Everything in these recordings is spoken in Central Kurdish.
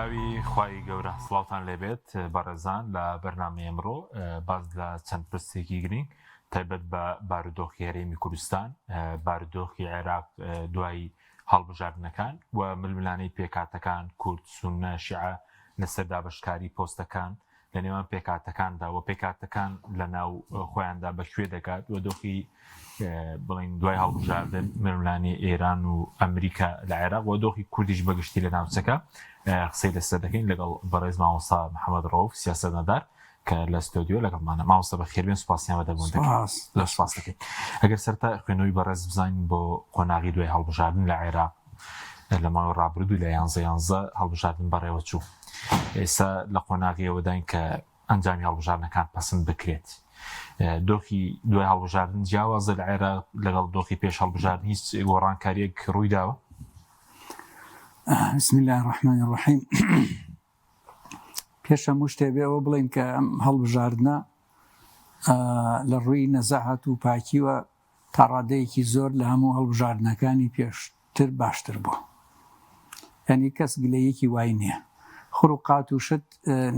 بەناوی خوای گەورە سڵاوتان لێبێت بەڕێزان لە بەرنامەی ئەمڕۆ باس لە چەند پرسێکی گرنگ تایبەت بە بارودۆخی هەرێمی کوردستان بارودۆخی عێراق دوای هەڵبژاردنەکان و ململانێی پێکهاتەکان، کورد، سوننە، شیعە، لەسەر دابەشکاری پۆستەکان لە نێوان پێکهاتەکاندا و پێکهاتەکان لە ناو خۆیاندا بە کوێ دەگات و دۆخی بڵین دوای هەڵبژاردن ململانێی ئێران و ئەمریکا لە عێراق و دۆخی کوردیش بەگشتی لە ناوچەکە قسەی لەسەر دەکەین لەگەڵ بەڕێز مامۆستا محەممەد ڕەوف سیاسەتمەدار کە لە ستۆدیۆ لەگەڵمانە. مامۆستا بەخێربێن سوپاسیان بە دەبوون دەکەین. سوپاس. زۆر سوپاس دەکەین. ئەگەر سەرەتا خوێندنەوەی بەڕێز بزانین بۆ قۆناغی دوای هەڵبژاردن لە عێراق لە ماوەی ڕابردوو لە یانزە یانزە هەڵبژاردن بەڕێوە چوو. ئێستا لە قۆناغی ئەوەداین کە ئەنجامی هەڵبژاردنەکان پەسند بکرێت. دۆخی دوای هەڵبژاردن جیاوازە لە عێراق لەگەڵ دۆخی پێش هەڵبژاردن هیچ گۆڕانکارییەک ڕوویداوە؟ بسم الله الرحمن الرحیم پێش هەموو شتێ بێ ئەوە بڵێین کە ئەم هەڵبژاردنە لە ڕووی نەزاهەت و پاکیوە تا ڕادەیەکی زۆر لە هەموو هەڵبژاردنەکانی پێشتر باشتر بووە. یانی کەس گلەیەکی وای نییە. خروقات و شت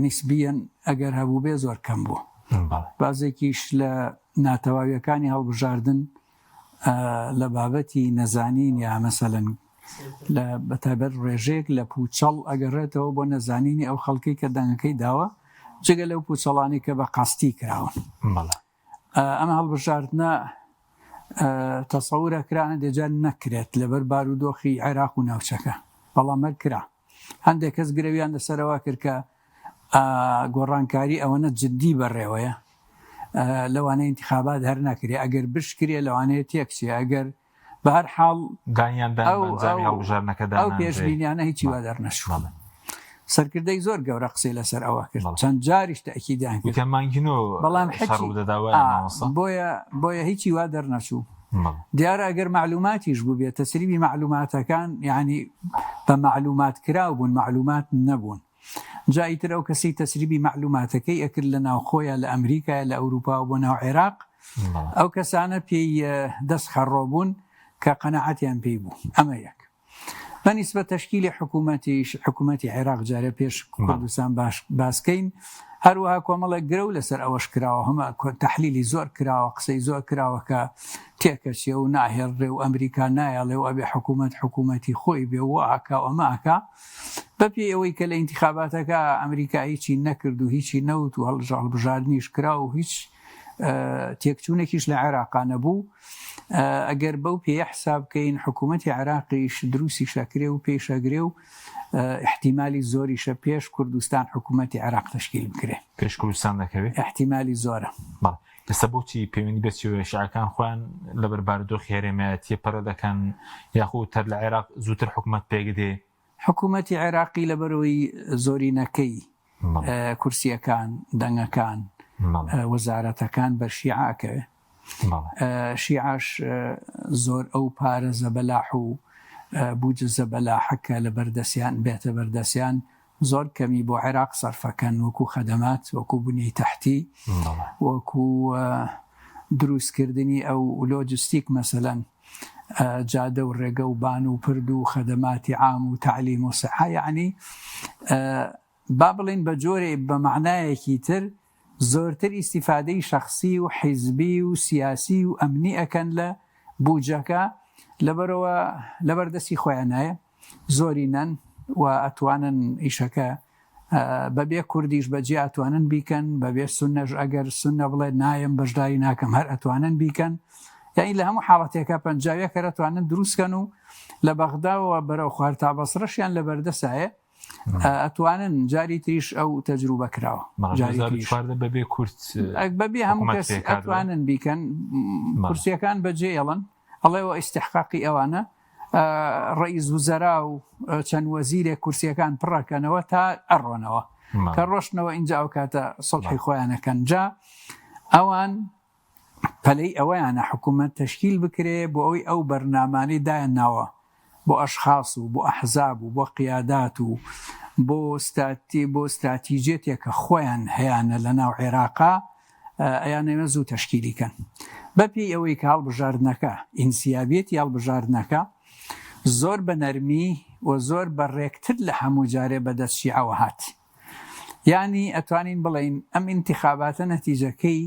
نیسبیەن ئەگەر هەبووبێ زۆر کەم بوو. بازێکیش لە ناتەواویەکانی هەڵبژاردن لە بابەتی نەزانین یا مەسەلەن لە بەتایبەت ڕێژەیەک لە پوچەڵ ئەگەڕێتەوە بۆ نەزانینی ئەو خەڵکەی کە دەنگەکەی داوە جگە لەو پوچەڵانی کە بە قاستی کراون. ئەمە هەڵبژاردنە تەسەورە کرا هەندێک جار نەکرێت لەبەر بارودۆخی عێراق و ناوچەکە بەڵام هەر کرا. هەندێک کەس گرەویان لەسەرەوە کرد کە گۆڕانکاری ئەوەنە جددی بەڕێوەیە لەوانەیە ئینتخابات هەر نەکرێ ئەگەر بشکرێ لەوانەیە تێکچێ ئەگەر بە هەر حاڵ دانیان دان بە ئەنجامی هەڵبژاردنەکە ئەو پێشبینیانە هیچی وا دەرنەچوو. سەرکردەی زۆر گەورە قسەی لەسەر ئەوە کرد چەند جاریش تەئکیدیان کرد بەڵام بۆیە بۆیە هیچی وا دەرنەچوو. دیارە ئەگەر مەعلوماتیش بووبێت تەسریبی مەعلوماتەکان یانی بە مەعلومات کراو بوون مەعلومات نەبوون. جا ئیتر ئەو کەسەی تەسریبی مەعلوماتەکەی ئەکرد لە ناوخۆیە لە ئەمریکایە لە ئەوروپا و بۆ ناو عێراق ئەو کەسانە پێی دەست خەڕۆ بوون کە قەناعەتیان پێی بوو ئەمە یەک بە نیسبەت تەشکیلی حکوومەتیش حکوومەتی عێراق جارێ پێش کوردستان باش باسکەین هەروەها کۆمەڵێک گرەو لەسەر ئەوەش کراوە هەمە تەحلیلی زۆر کراوە قسەی زۆر کراوە کە تێکەچێ و ناهێڵرێ و ئەمریکا نایەڵێ و ئەبێ حکوومەت حکوومەتی خۆی بێ و ئاکا و ئەمە ئەکا بەپێی ئەوەی کە لە ئینتیخاباتەکە ئەمریکا هیچی نەکرد و هیچی نەوت و هەڵبژاردنیش کرا و هیچ تێکچوونێکیش لە عێراقا نەبوو ئەگەر بەو پێیە حساب بکەین حکوومەتی عێراقیش دروستی شەکرێ و پێی شەگرێ و احتیمالی زۆریشە پێش کوردستان حکوومەتی عێراق تشکیل بکرێ پێش کوردستان دەکەوێت احتیمالی زۆرە. بەڵێ ئێستا بۆچی پەیوەندی بە چیوە شیعەکان خۆیان لەبەر بارودۆخی هەرێمایەتیە پەرە دەکەن یاخود تەر لە عێراق زووتر حکومەت پێک دێ؟ حکومەتی عێراقی لەبەرئەوەی زۆرینەکەی کورسیەکان، دەنگەکان، وەزارەتەکان بەر شیعە ئەکەوێ. شیعەش زۆر ئەو پارە زەبەلاح و بوجە زەبەلاحە کە لەبەردەستیان بێتە بەردەستیان زۆر کەمی بۆ عێراق سەرفەکەن وەکو خەدەمات وەکو بنیەی تەحتی وەکو دروستکردنی ئەو لۆجستیک مەسەلەن جادە و ڕێگە و بان و پرد و خەدەماتی عام و تەعلیم و سحە یەعنی با بڵێین بە جۆرێ بە مەعنایەکی تر زۆرتر ئیستیفادەی شەخسی و حیزبی و سیاسی و ئەمنی ئەکەن لە بوجەکە لەبەرئەوە لەبەر دەستی خۆیانایە زۆرینەن و ئەتوانن ئیشەکە بەبێ کوردیش بەجیا ئەتوانن بیکەن بەبێ سونەش ئەگەر سونە بڵێ نایەم بەشداری ناکەم هەر ئەتوانن بیکەن یعنی لە هەموو حاڵەتێکە پەنجاویەک هەر ئەتوانن دروستکەن و لە بەغداوە بەرەو خوار تا بەسرەشیان لە بەردەسایە ئەتوانن جاری تریش ئەو تەجروبە کراوە بەبێ کورد بەبێ هەموو کەس ئەتوانن بیکەن کورسیەکان بەجێ ئێڵن ئەڵێەوە ئیستحقاقی ئەوانە ڕئیس وزەرا و چەند وەزیرێک کورسیەکان پڕەکەنەوە تا ئەڕۆنەوە کە ڕۆشتنەوە ئینجا ئەو کاتە سڵحی خۆیانەکەن جا ئەوان پەلەی ئەوەیانە حکوومەت تەشکیل بکرێ بۆ ئەوی ئەو بەرنامانەی دایان ناوە بۆ ئەشخاص و بۆ ئەحزاب و بۆ قیادات و بۆ ستاتی بۆ ستراتیجێتێک کە خۆیان هەیانە لە ناو عێراقا ئەیانەوێ زوو تەشکیلی کەن. بە پێی ئەوەی کە هەڵبژاردنەکە، ئینسیابیەتی هەڵبژاردنەکە زۆر بە نەرمی و زۆر بە ڕێکتر لە هەموو جارێ بە دەست شیعەوە هات. یانی ئەتوانین بڵێین ئەم ئینتیخاباتە نەتیجەکەی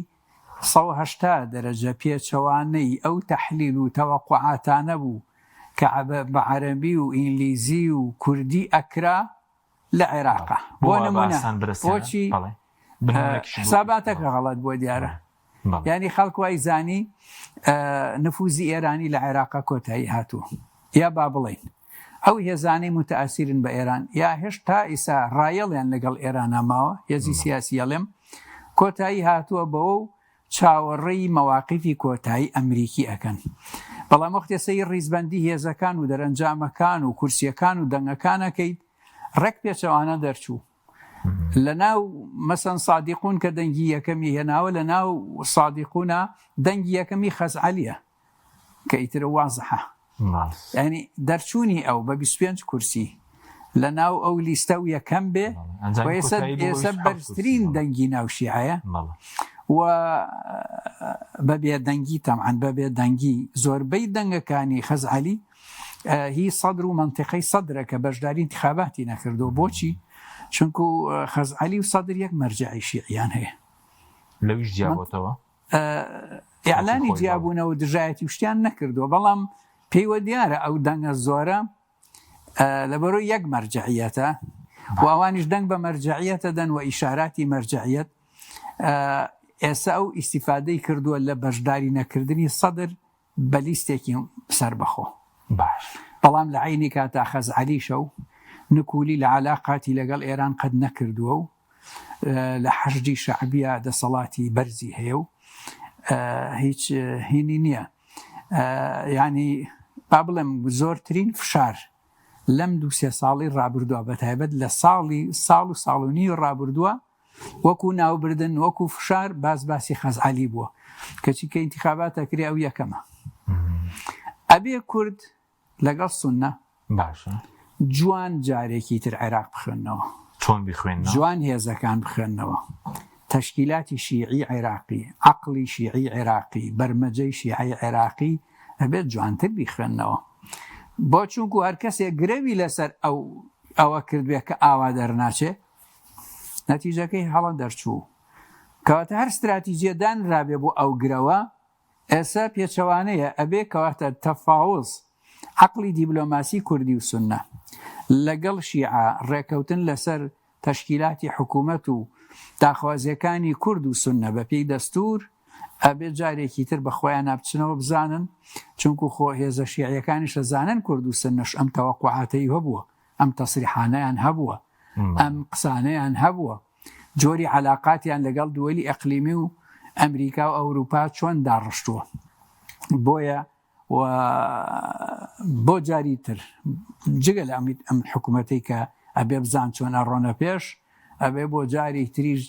180 دەرەجە پێچەوانەی ئەو تەحلیل و تەوەقوعاتانە بوو کە بە عەرەبی و ئینگلیزی و کوردی ئەکرا لە عێراقا. بۆ نمونە بۆچی حساباتەکە غەڵەت بووە دیارە. یانی خەڵک وای زانی نفوزی ئێرانی لە عێراقا کۆتایی هاتووە. یا با بڵێین ئەو هێزانەی موتەئەسیرن بە ئێران یا هێشتا ئیسا ڕایەڵیان لەگەڵ ئێرانا ماوە، هێزی سیاسی ئەڵێم، کۆتایی هاتووە بەوە و چاوەڕێی مەواقیفی کۆتایی ئەمریکی ئەکەن. بەڵام وەختێ سەیر ڕیزبەندی هێزەکان و دەرەنجامەکان و کورسیەکان و دەنگەکان ئەکەیت ڕێک پێچەوانە دەرچوو. لە ناو مەسەن سادیقون کە دەنگی یەکەمی هێناوە لە ناو سادیقونا دەنگی یەکەمی خەزعەلیە. کە ئیتر وازحە یانی دەرچوونی ئەو بە 25 کورسی لە ناو ئەو لیستە و یەکەم بێ ئێستا بەرزترین دەنگی ناو شیعەیە و بە بێدەنگی تەمعەن بە بێدەنگی زۆربەی دەنگەکانی خەزعەلی هی سەدر و منطقەی سەدرە کە بەشداری انتخاباتی نەکردو بۆچی چونکو خەزعەلی و سەدر یەک مەرجعی شیعیان هەیە لەویش جیابۆتەوە ئیعلانی جیابوونەوە دژایەتی و شتیان نەکردووە بەڵام پێیوە دیارە ئەو دەنگە زۆرە لەبەرۆی یەک مەرجعیەتە و ئەوانیش دەنگ بە مەرجعیەتە دەن و ئیشاراتی مەرجعیەت ئێستا ئەو ئیسیفادەی کردووە لە بەشداری نەکردنی سەدر بە لیستێکی سەربەخۆ. باش. بەڵام لە عەینی کاتا خەزعەلیشە و نکولی لە عەلاقاتی لەگەڵ ئێران قەت نەکردووە و لە حەشدی شەعبیا دەسەڵاتی بەرزی هەیە و هیچ هینی نییە. یانی با بڵێم زۆرترین فشار لەم دوو سێ ساڵی ڕابردووە بە تایبەت لە ساڵی ساڵ و ساڵ و نیوی ڕابردووە وەکو ناوبردن وەکو فشار باس باسی خەزعەلی بووە کەچی کە ئینتیخابات ئەکرێ ئەو یەکەمە ئەبێ کورد لەگەڵ سوننە باشە جوان جارێکی تر عێراق بخوێنەوە چۆن بیخوێنەوە جوان هێزەکان بخوێنەوە تەشکیلاتی شیعی عێراقی عەقڵی شیعی عێراقی بەرمەجەی شیعەی عێراقی ئەبێت جوانتر بیخوێنەوە بۆ چونکو هەر کەسێک گرەوی لەسەر ئەو ئەوە کردبێ کە ئاوا دەرناچێ نەتیجەکەی هەڵە دەرچوو. کەواتە هەر ستراتیجیە دانرابێ بۆ ئەو گرەوە ئێسە پێچەوانەیە ئەبێ کەواتە تەفاوز عەقڵی دیبلۆماسی کوردی و سوننە لەگەڵ شیعە ڕێکەوتن لەسەر تەشکیلاتی حکوومەت و داخوازیەکانی کورد و سوننە بە پێی دەستوور ئەبێ جارێکی تر بە خۆیانا بچنەوە بزانن چونکو خۆ هێزە شیعیەکانیش ئەزانن کورد و سوننەش ئەم تەوەقوعاتەی هەبووە ئەم تەسریحانەیان هەبووە، ئەم قسانەیان هەبووە، جۆری عەلاقاتیان لەگەڵ دووەلی ئەقلیمی و ئەمریکا و ئەوروپا چۆن داڕشتووە. بۆیە و بۆ جاری تر جگە لە ئەم حکوومەتەی کە ئەبێ بزان چۆن ئەڕۆنە پێش، ئەبێ بۆ جاری تریش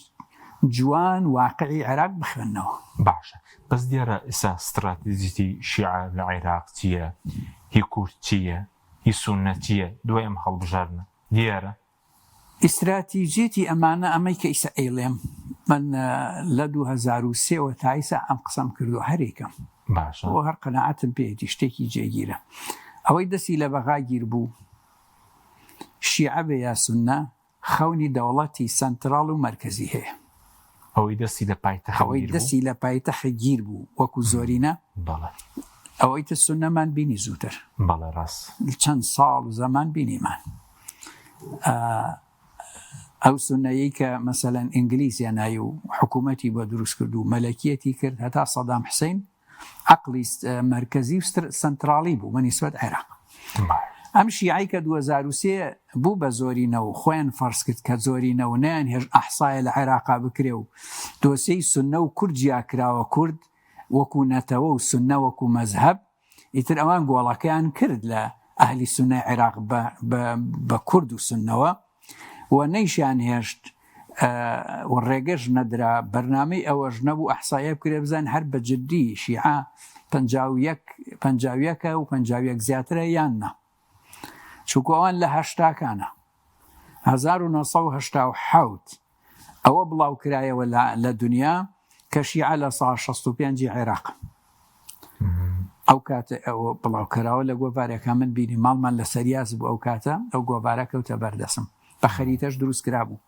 جوان واقعی عێراق بخوێننەوە. باشە بەس دیارە ئیسا ستراتیجیتی شیعە لە عێراق چییە؟ هی کورد چییە؟ هی سوننە چییە دوای ئەم هەڵبژاردنە؟ دیارە. ئیستراتیجیەتی ئەمانە ئەمەی کە ئیسە ئەیڵێم من لە 2003 وە تا ئیسە ئەم قسەم کردوە هەر ئەیکەم باشە. بۆ هەر قەناعەتم پێیەتی شتێکی جێگیرە ئەوەی دەستی لە بەغا گیر بوو شیعە بێ یا سوننە خەونی دەوڵەتی سەنتراڵ و مەرکەزی هەیە. ئەوەی دەستی لە پایتەخت ئەوەی گیر بوو. دەستی لە پایتەخت گیر بوو وەکو زۆرینە. بەڵێ. ئەوەی تر سوننەمان بینی زووتر. بەڵێ ڕاست. چەند ساڵ و زەمان بینیمان. ئەو سوننەیەی کە مەسەلەن ئینگلیز هێنای و حکوومەتی بۆ دروست کرد و مەلەکیەتی کرد هەتا سەدام حسین عەقڵی مەرکەزی و سەنتراڵی بوو بە نیسبەت عێراق. ئەم شیعەی کە 2003 بوو بە زۆرینە و خۆیان فەرز کرد کە زۆرینە و نەیان هێشت ئەحسایە لە عێراقا بکرێ و دۆسیەی سوننە و کورد جیا کراوە کورد وەکو نەتەوە و سوننە وەکو مەزهەب ئیتر ئەوان گۆڵەکەیان کرد لە ئەهلی سوننەی عێراق بە کورد و سوننەوە و نەیشیان هێشت و ڕێگەش نەدرا بەرنامەی ئەوەش نەبوو ئەحسایە بکرێ بزان هەر بە جدی شیعە 51 51 و 51 زیاترە یان نا چونکو ئەوان لە هەشتاکانە 1970 ئەوە بڵاو کرایەوە لە دنیا کە شیعە لە سا 65 عێراق. ئەو کاتە ئەوە بڵاوکەراوە لە گۆڤارێکا من بینی ماڵمان لە سەریاس بوو ئەو کاتە ئەو گۆڤارە کەوتە بەردەسم بە خەریتەش دروست کرابوو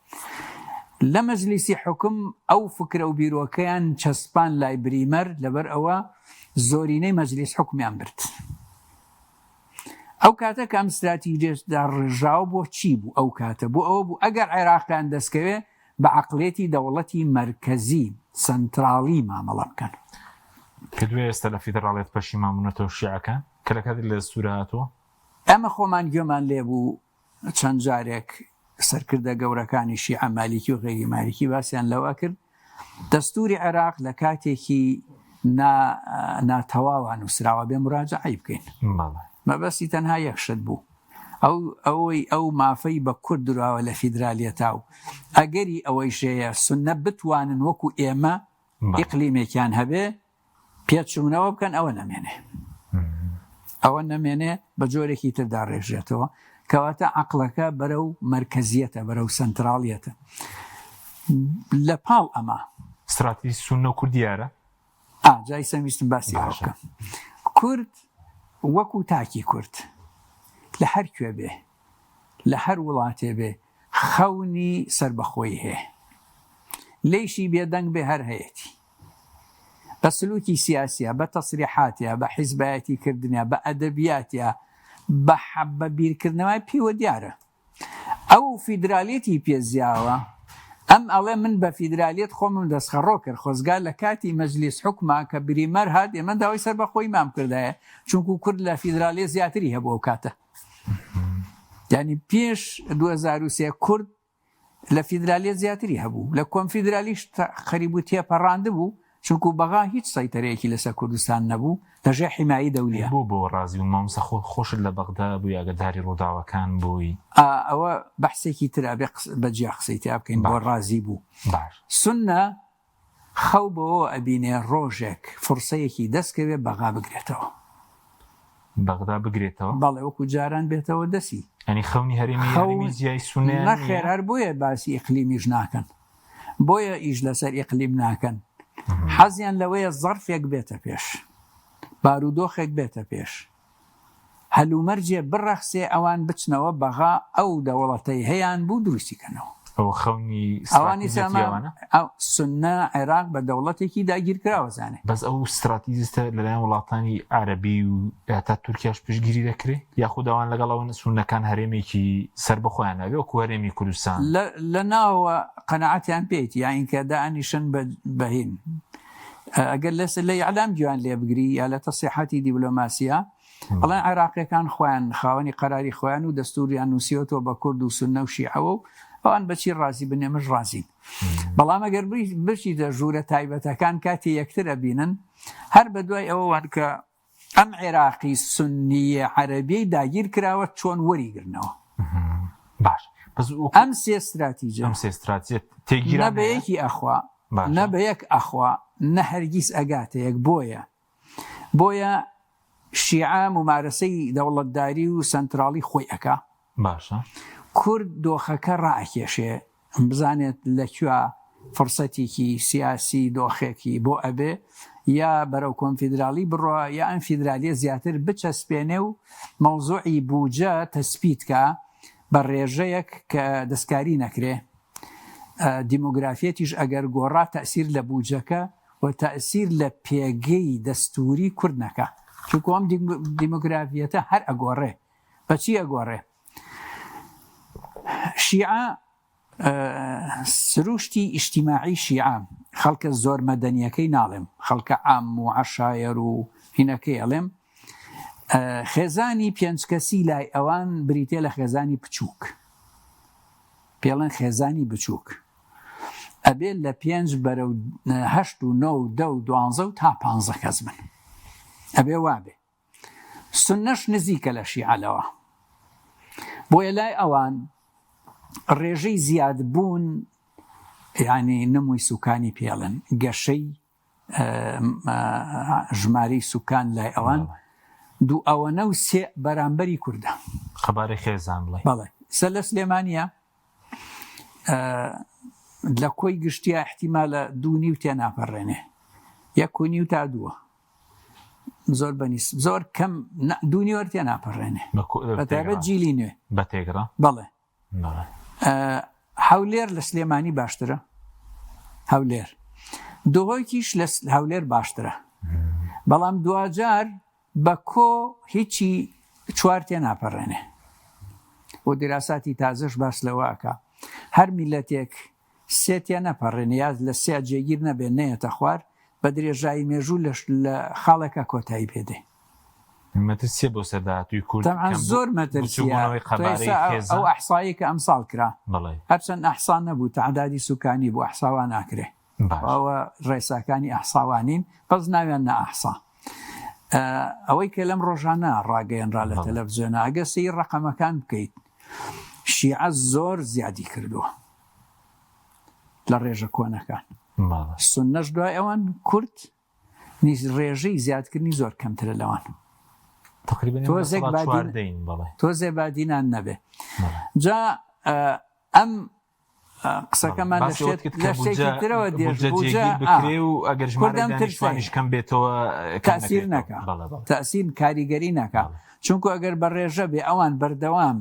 لە مەجلیسی حوکم ئەو فکرە و بیرۆکەیان چەسپان لای بریمەر لەبەر ئەوە زۆرینەی مەجلیس حوکمیان برد ئەو کاتە کە ئەم ستراتیجیەش داڕێژراوە بۆ چی بوو ئەو کاتە بۆ ئەوە بوو ئەگەر عێراقیان دەستکەوێ بە عەقڵیەتی دەوڵەتی مەرکەزی، سەنتراڵی، مامەڵە بکەن. پێت وایە ئێستا لە فیدڕاڵیەت پەشیمان بوونەتەوە شیعەکان کە لە کاتێک لە دەستوورا هاتووە؟ ئێمە خۆمان گوێمان لێ بوو چەند جارێک سەرکردە گەورەکانی شیعە مالیکی و غەیری مالیکی باسیان لەوە کرد دەستووری عێراق لە کاتێکی نا ناتەواوا نووسراوە بێ مراجعەی بکەین. بەڵێ. مەبەستی تەنها یەک شت بوو ئەو ئەوەی ئەو مافەی بە کورد دراوە لە فیدرالیەتا و ئەگەری ئەوەیش هەیە سوننە بتوانن وەکو ئێمە ئیقلیمێکیان هەبێ پێچوونەوە بکەن ئەوە نەمێنێ ئەوە نەمێنێ بە جۆرێکی تر داڕێژرێتەوە کەواتە عەقڵەکە بەرەو مەرکەزیەتە بەرەو سەنتراڵیەتە لە پاڵ ئەمە. ستراتیژی سوننە و کورد دیارە؟ ئا جا ئیستا ویستم باسی ئەوە باشە. بکەم کورد وەکو تاکی کورد لە هەر کوێ بێ لە هەر وڵاتێ بێ خەونی سەربەخۆیی هەیە لێیشی بێدەنگ بێ هەر هەیەتی بە سلوکی سیاسیا بە تەسریحاتیا بە حیزبایەتی کردنیا بە ئەدەبیاتیا بە بە بیرکردنەوەی پێوە دیارە ئەو فیدرالیەتی پێ زیاوە، ئەم ئەڵێ من بە فیدرالیەت خۆمم دەستخەڕۆ کرد، خۆزگا لە کاتی مەجلیس حوکما کە بریمەر هات ئێمە داوای سەربەخۆییمان بکردایە، چونکو کورد لە فیدرالیەت زیاتری هەبوو ئەو کاتە، یانی پێش 2003 کورد لە فیدرالیەت زیاتری هەبوو، لە کۆنفیدرالیش قەریب و تێپەڕاندبوو، چونکو بەغا هیچ سەیتەرەیەکی لەسەر کوردستان نەبوو لە ژێر حیمایەی دەولیە. بۆ بەوە ڕازی بوون مامۆستا خۆ خۆشت لە بەغدا بووی ئاگەداری ڕووداوەکان بووی. ئا ئەوە بەحسێکی ترە ئەبێ بە جیا قسەی تیا بکەین بۆ باش ڕازی بوو. باش. سوننە خەو بەوەوە ئەبینێ ڕۆژێک فورسەیەکی دەست کەوێ بەغا بگرێتەوە. بەغدا بگرێتەوە؟ بەڵێ وەکو جاران بێتەوە دەسی. یانی خەونی هەرێمی خەو هەرێمی جیای سوننەیان نەخێر نییە؟ هەر بۆیە باسی ئیقلیمیش ناکەن. بۆیە ئیش لەسەر ئیقلیم ناکەن. حەزیان لەوەیە زەرفێک بێتە پێش، بارودۆخێک بێتە پێش، هەلومەرجێ بڕەخسێ ئەوان بچنەوە بەغا ئەو دەوڵەتەی هەیان بوو دروستی کەنەوە. ئەوە خەونی ئەوانی ستراتیجیەتی ئەوانە؟ سوننە عێراق بە دەوڵەتێکی داگیرکراو ئەزانێ. بەس ئەو ستراتیجستە لەلایەن وڵاتانی عەرەبی و هەتا تورکیاش پشتگیری دەکرێ؟ یاخود ئەوان لەگەڵ ئەوەن سوننەکان هەرێمێکی سەربەخۆیان هەبێ وەکو هەرێمی کوردستان؟ لە لە ناوەوە قەناعەتیان پێیەتی یاین کە دائەنیشن بە بە هین ئەگەر لەس لە ئیعلام گوێیان لێ بگری یا لە تەسریحاتی دیبلۆماسیە ئەڵێن عێراقیەکان خۆیان خاوەنی قەراری خۆیان و دەستوریان نووسیوەتەوە بە کورد و سوننە و شیعەوە و ئەوان بەچی ڕازی بن ئێمەش ڕازین بەڵام ئەگەر بچیتە ژوورە تایبەتەکان کاتی یەکتر ئەبینن هەر بە دوای ئەوەوان کە ئەم عێراقی سوننییە عەرەبیەی داگیر کراوە چۆن وەریگرنەوە. باش بەس ئەم سێ ستراتیجە ئەم سێ ستراتیجە تێگیران نە بە یەکی ئەخوا نە بە یەک ئەخوا نە هەرگیز ئەگاتە یەک بۆیە بۆیە شیعە مومارەسەی دەوڵەتداری و سەنتراڵی خۆی ئەکا. باشە. کورد دۆخەکە ڕائەکێشێ بزانێت لە کوێ فرسەتێکی سیاسی دۆخێکی بۆ ئەبێ یا بەرەو کۆنفیدراڵی بڕوا یا ئەم فیدرالیە زیاتر بچەسپێنێ و مەوزوعی بوجە تەسپیت کا بە ڕێژەیەک کە دەستکاری نەکرێ دیمۆگرافیەتیش ئەگەر گۆڕا تەئسیر لە بوجەکە و تەئسیر لە پێگەی دەستوری کورد نەکا چونکو ئەم دیمۆگرافیەتە هەر ئەگۆڕێ بە چی ئەگۆڕێ؟ شیعە سروشتی ئیجتیماعی شیعە خەڵکە زۆر مەدەنیەکەی ناڵێم خەڵکە عام و عەشایەر و هینەکەی ئەڵێم خێزانی پێنج کەسی لای ئەوان بریتە لە خێزانی بچووک پێڵێن خێزانی بچووک ئەبێ لە پێنج بەرەو هەشت و نۆ و دە و دوانزە و تا پانزە کەس بن ئەبێ وابێ سوننەش نزیکە لە شیعە لەوە بۆیە لای ئەوان ڕێژەی زیادبوون یعنی نموی سوکانی پێڵن گەشەی ژمارەی سوکان لای ئەوان دوو ئەوەنە و سێ بەرامبەری کوردە قەبارەی خێزان بڵێ بەڵێ سە لە سلێمانە لە کۆی گشتیا احتیمالە دوو نیو تێناپەڕێنێ یەک و نیو تا دووە. زۆر بەنیس زۆر کەم دوو نیوەر تێ ناپەڕێنێ بە تایبەت جیلی نوێ. بە تێگڕا؟ بەڵێ. هەولێر لە سلێمانی باشترە هەولێر دهۆکیش لە هەولێر باشترە بەڵام دواجار بە کۆ هیچی چوار تێ ناپەڕێنێ و دیراساتی تازەش باس لەوە ئەکا هەر میلەتێک سێ تێ نەپەڕێنێ یا لە سێ جێگیر نەبێ نەیەتە خوار بە درێژایی مێژوو لە لە خاڵێکا کۆتایی پێ دێ. مەترسیە بۆ سەر داهاتووی کورد تەبعەن کەم زۆر مەترسیە بچووکبوونەوەی تۆ قەبارەی ئێستا خێزان ئەو ئەحسایەی کە ئەمساڵ کرا بەڵێ. هەرچەند ئەحسا نەبوو تەعدادی سوکانی بوو ئەحسا وا ناکرێ باش. ئەوە ڕێساکانی ئەحسا وا نین بەس ناویان نا ئەحسا ئەوەی کە لەم ڕۆژانە ڕاگەیەنرا لە بەڵێ. تەلەفزیۆنە ئەگەر سەیر ڕەقەمەکان بکەیت شیعە زۆر زیادی کردووە لە ڕێژە کۆنەکان بەڵێ. سوننەش دوای ئەوان کورد نیز ڕێژەی زیادکردنی زۆر کەمترە لەوان. تقریبا ئێمە لە تۆزێک سەدا بادین چواردەین بەڵێ. تۆزێ بادینان نەبێ. بەڵێ. جا ئەم بەڵێ قسەکەمان لە باسی ئەوەت شتێک کرد کە لە شتێکی بودجە ترەوە دێش بودجە بودجە جێگیر ئا بکرێ و ئەگەر کورد ژمارەی ئەم ترسەیە دانیشتوانیش کەم بێتەوە کەم تەئسیر نەکرێتەوە. نەکا بەڵێ بەڵێ. تەئسیر کاریگەری نەکا بەڵێ. چونکو ئەگەر بە ڕێژە بێ ئەوان بەردەوام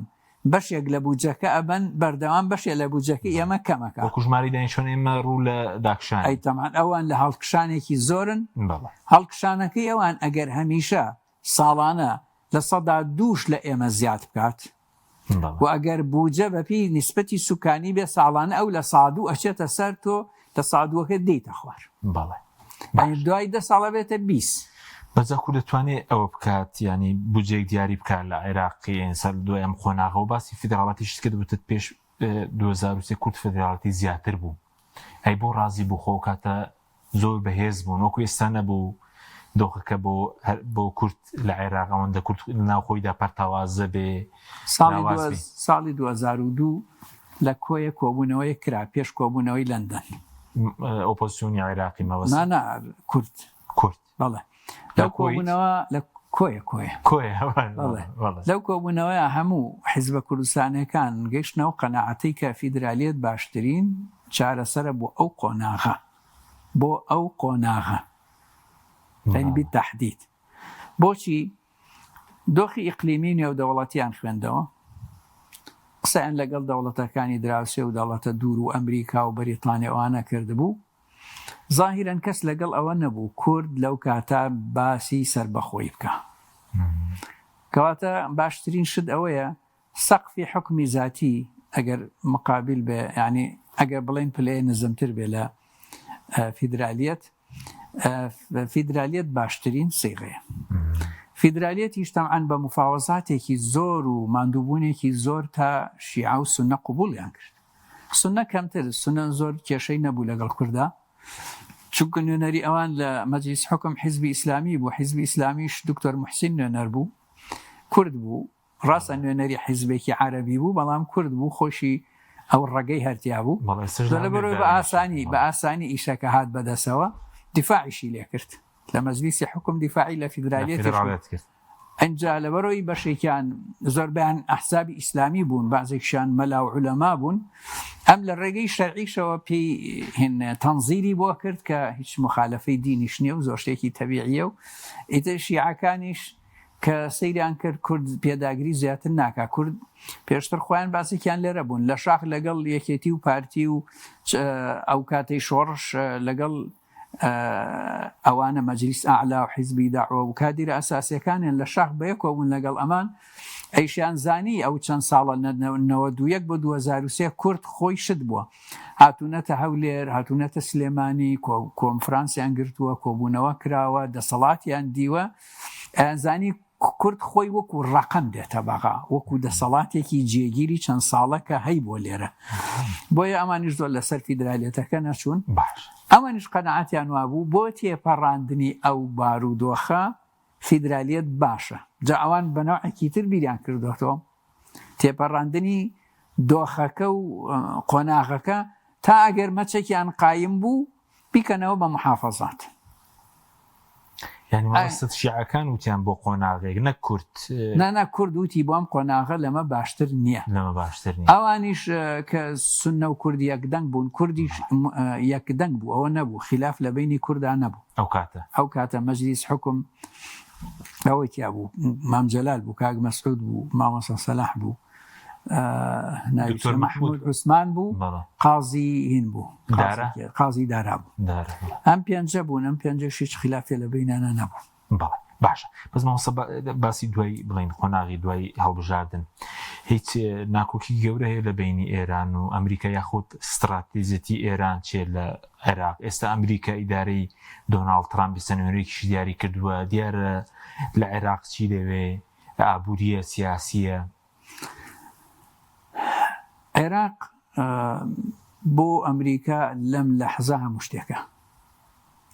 بەشێک لە بودجەکە ئەبەن بەردەوام بەشێ لە بودجەکەی ئێمە کەم ئەکا. وەکو ژمارەی دانیشتوان ئێمە ڕوو لە ئەی داکشانین. تەبعەن ئەوان لە هەڵکشانێکی زۆرن، بەڵێ. هەڵکشانەکەی ئەوان ئەگەر هەمیشە ساڵانە 2% لە ئێمە زیاد بکات بەڵێ. و ئەگەر بوجە بە پێی نیسبەتی سوکانی بێ ساڵانە ئەو 2% ئەچێتە سەر تۆ 2% ەکە دێیتە خوار. بەڵێ. یانی باش. دوای دە ساڵ ئەبێتە 20. بەس ئەکو دەتوانێ ئەوە بکات یانی بودجەیەک دیاری بکات لە عێراقی ئێستا دوای ئەم قۆناغە و باسی فیدراڵەتیشت کرد وتت پێش 2003 کورد فیدراڵەتی زیاتر بوو ئەی بۆ ڕازی بوو خۆ ئەو کاتە زۆر بەهێز بوون وەکو ئێستا نەبوو دۆخەکە بۆ بۆ کورد لە عێراق ئەوەندە کورد لەناو خۆیدا پەرتەوازە بێ ساڵی لاواز بێ. ساڵی 2002 لە کۆیە کۆبوونەوەیەک کرا پێش کۆبوونەوەی لەندەن. ئۆپۆزسیۆنی عێراقی مەبەست؟ نا نا کورد. کورد. بەڵێ لە لەو کوەیت؟ کۆبوونەوە لە کۆیە کۆیە. کۆیە بەڵێ بەڵێ. لەو کۆبوونەوەیە هەموو حیزبە کوردستانیەکان گەیشتنەوە قەناعەتەی کە فیدرالیەت باشترین چارەسەرە بۆ ئەو قۆناغە بۆ ئەو قۆناغە یانی بەڵێ. بیتەحدید بۆچی دۆخی ئیقلیمی و نێودەوڵەتیان خوێندەوە قسەیان لەگەڵ دەوڵەتەکانی دراوسێ و دەوڵەتە دوور و ئەمریکا و بەریتانیا ئەوانە کردبوو زاهیرەن کەس لەگەڵ ئەوە نەبوو کورد لەو کاتە باسی سەربەخۆیی بکا. کەواتە باشترین شت ئەوەیە سەقفی حوکمی زاتی ئەگەر مقابیل بێ یانی ئەگەر بڵێین پلەیە نزمتر بێ لە فیدرالیەت فیدرالیەت باشترین سیغەیە. فیدرالیەتیش تەبعەن بە مفاوەزاتێکی زۆر و ماندووبوونێکی زۆر تا شیعە و سوننە قبوڵیان کرد. سوننە کەمتر، سوننە زۆر کێشەی نەبوو لەگەڵ کوردا، چونکە نوێنەری ئەوان لە مەجلیس حوکم حیزبی ئیسلامی بوو، حیزبی ئیسلامیش دکتۆر موحسین نوێنەر بوو، کورد بوو، ڕاستە نوێنەری حیزبێکی عەرەبی بوو، بەڵام کورد بوو، خۆشی ئەو ڕەگەی هەر تیا بوو، لەبەرئەوەی بە ئاسانی بە ئاسانی ئیشەکە هات بەدەسەوە، دیفاعیشی لێ کرد. لە مەجلیسی حوکم دیفاعی لە فیدرالیەتیش کرد. ئینجا لەبەرئەوەی بەشێکیان زۆربەیان ئەحزابی ئیسلامی بوون، بەعزێکیشیان مەلا و عولەما بوون، ئەم لە ڕێگەی شەرعیشەوە پێی هین تەنزیری بۆ کرد کە هیچ موخالەفەی دینیش نییە و زۆر شتێکی تەبیعییە و ئیتر شیعەکانیش کە سەیریان کرد کورد پێداگری زیاتر ناکا، کورد پێشتر خۆیان باسێکیان لێرە بوون لە شاخ لەگەڵ یەکێتی و پارتی و ئەو کاتەی شۆڕش لەگەڵ ئەوانە مەجلیس ئەعلا و حیزبی دەعوە و کادیرە ئەساسیەکانیان لە شاخ بەیەکەوە بوون لەگەڵ ئەمان ئەیشیان زانی ئەو چەند ساڵە 91 بۆ 2003 کورد خۆی شت بووە هاتوونەتە هەولێر هاتوونەتە سلێمانی کۆنفرانسیان گرتووە کۆبوونەوە کراوە دەسەڵاتیان دیوە ئەیانزانی کورد خۆی وەکو ڕەقەم دێتە بەغا، وەکو دەسەڵاتێکی جێگیری چەند ساڵە کە هەیبووە لێرە. بۆیە ئەمانیش زۆر لەسەر فیدرالیەتەکە نەچوون. باش. ئەوانیش قەناعەتیان وابوو بۆ تێپەڕاندنی ئەو بارودۆخە فیدرالیەت باشە. جا ئەوان بە نەوعێکی تر بیریان کردۆتەوە. تێپەڕاندنی دۆخەکە و قۆناغەکە تا ئەگەر مەچەکیان قایم بوو بیکەنەوە بە محافەزات. یانی مەبەستت شیعەکان وتیان بۆ قۆناغێک نەک کورد؟ نا نا کورد وتی بۆ ئەم قۆناغە لەمە باشتر نییە. لەمە باشتر نییە. ئەوانیش کە سوننە و کورد یەکدەنگ بوون، کوردیش یەکدەنگ بوو، ئەوە نەبوو خیلاف لە بەینی کوردا نەبوو. ئەو کاتە. ئەو کاتە مەجلیس حوکم. ئەوەی تیا بوو مام جەلال بوو کاک مەسعود بوو مامۆستا سەلاح بوو دکتۆر محمود عوسمان بوو قازی هین بوو قازی دارا بوو ئەم پێنجە بوون ئەم پێنجەش هیچ خلافێ لە بینانە نەبوو. بەڵێ باشە بەس مامۆستا باسی دوای بڵین قۆناغی دوای هەڵبژاردن هیچ ناکۆکی گەورە هەیە لە بینی ئێران و ئەمریکا یاخود ستراتیزیەتی ئێران چێ لە عێراق ئێستا ئەمریکا ئیدارەی دۆناڵد ترامپ ئێستا نوێنەرێکیشی دیاری کردووە دیارە لە عێراق چی دەوێ ئابووریە سیاسیە. عێراق بۆ ئەمریکا لەم لەحزە هەموو شتێکە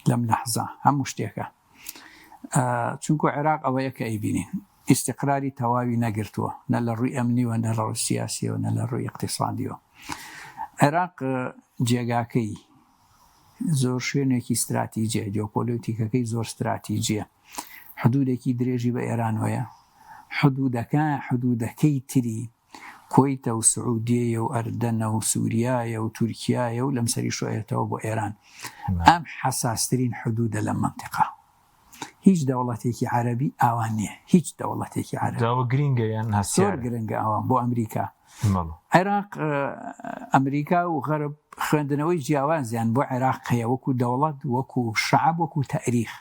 لەم لەحزە هەموو شتێکە چونکو عێراق ئەوەیە کە ئەیبینین ئیستیقراری تەواوی نەگرتووە نە لە ڕووی ئەمنیوە نە لە ڕووی سیاسیەوە نە لە ڕووی ئیقتیسادیەوە عێراق جێگاکەی زۆر شوێنێکی ستراتیجیە، جیۆپۆلۆتیکەکەی زۆر ستراتیجیە، حدودێکی درێژی بە ئێرانەوەیە، حدودەکە حدودەکەی تری کوەیتە و سعودیەیە و ئەردەنە و سوریایە و تورکیایە و لەم سەریشەوەیەتەوە بۆ ئێران. ئەم حەساسترین حدودە لەم مەنتیقە. هیچ دەوڵەتێکی عەرەبی ئاوا نییە هیچ دەوڵەتێکی عەرەبی. جا ئەوە گرینگە یان هەستیارە؟ زۆر گرنگە ئەوە بۆ ئەمریکا. بەڵێ. عێراق ئەمریکا و غەرب خوێندنەوەی جیاوازیان بۆ عێراق هەیە وەکو دەوڵەت وەکو شەعب وەکو تەئریخ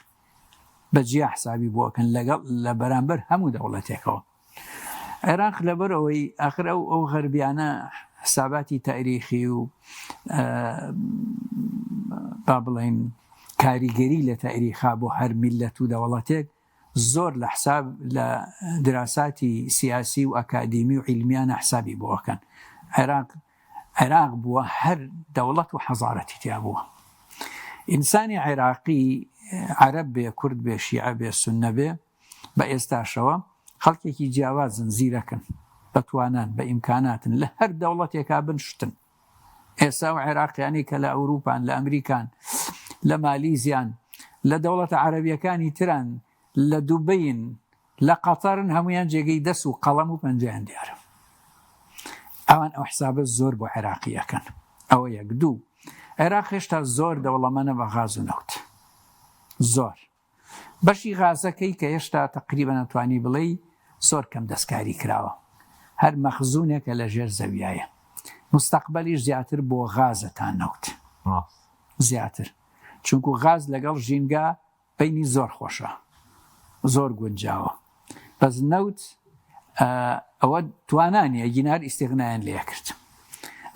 بە جیا حسابی بۆ ئەکەن لەگەڵ لە بەرامبەر هەموو دەوڵەتێکەوە. عێراق لەبەر ئەوەی ئاخر ئەو ئەو غەربیانە حساباتی تاریخی و با بڵێین کاریگەری لە تاریخا بۆ هەر میلەت و دەوڵەتێک زۆر لە حساب لە دراساتی سیاسی و ئەکادیمی و عیلمیانە حسابی بۆ ئەکەن عێراق عێراق بووە هەر دەوڵەت و حەزارەتی تیا بووە ئینسانی عێراقی عەرەب بێ کورد بێ شیعە بێ سوننە بێ بە ئێستاشەوە خەڵکێکی جیاوازن، زیرەکن، بە توانان، بە ئیمکاناتن، لە هەر دەوڵەتێکا بن شتن. ئێستا ئەو عێراقیانەی کە لە ئەوروپان، لە ئەمریکان، لە مالیزیان، لە دەوڵەتە عەرەبیەکانی تران، لە دوبەین، لە قەتەرن هەموویان جێگەی دەس و قەڵەم و پەنجەیان دیارە. ئەوان ئەو حسابە زۆر بۆ عێراقی ئەکەن. ئەوە یەک. دوو، عێراق هێشتا زۆر دەوڵەمەنە بە غاز و نەوت. زۆر. بەشی غازەکەی کە هێشتا تەقریبەن ئەتوانی بڵێی زۆر کەم دەستکاری کراوە هەر مەخزونێکە لە ژێر زەویایە مستەقبەلیش زیاتر بۆ غازە تا نەوت زیاتر چونکو غاز لەگەڵ ژینگە بینی زۆر خۆشە زۆر گونجاوە بەس نەوت ئەوە توانا نیە گینار ئیستیغنایان لێ کرد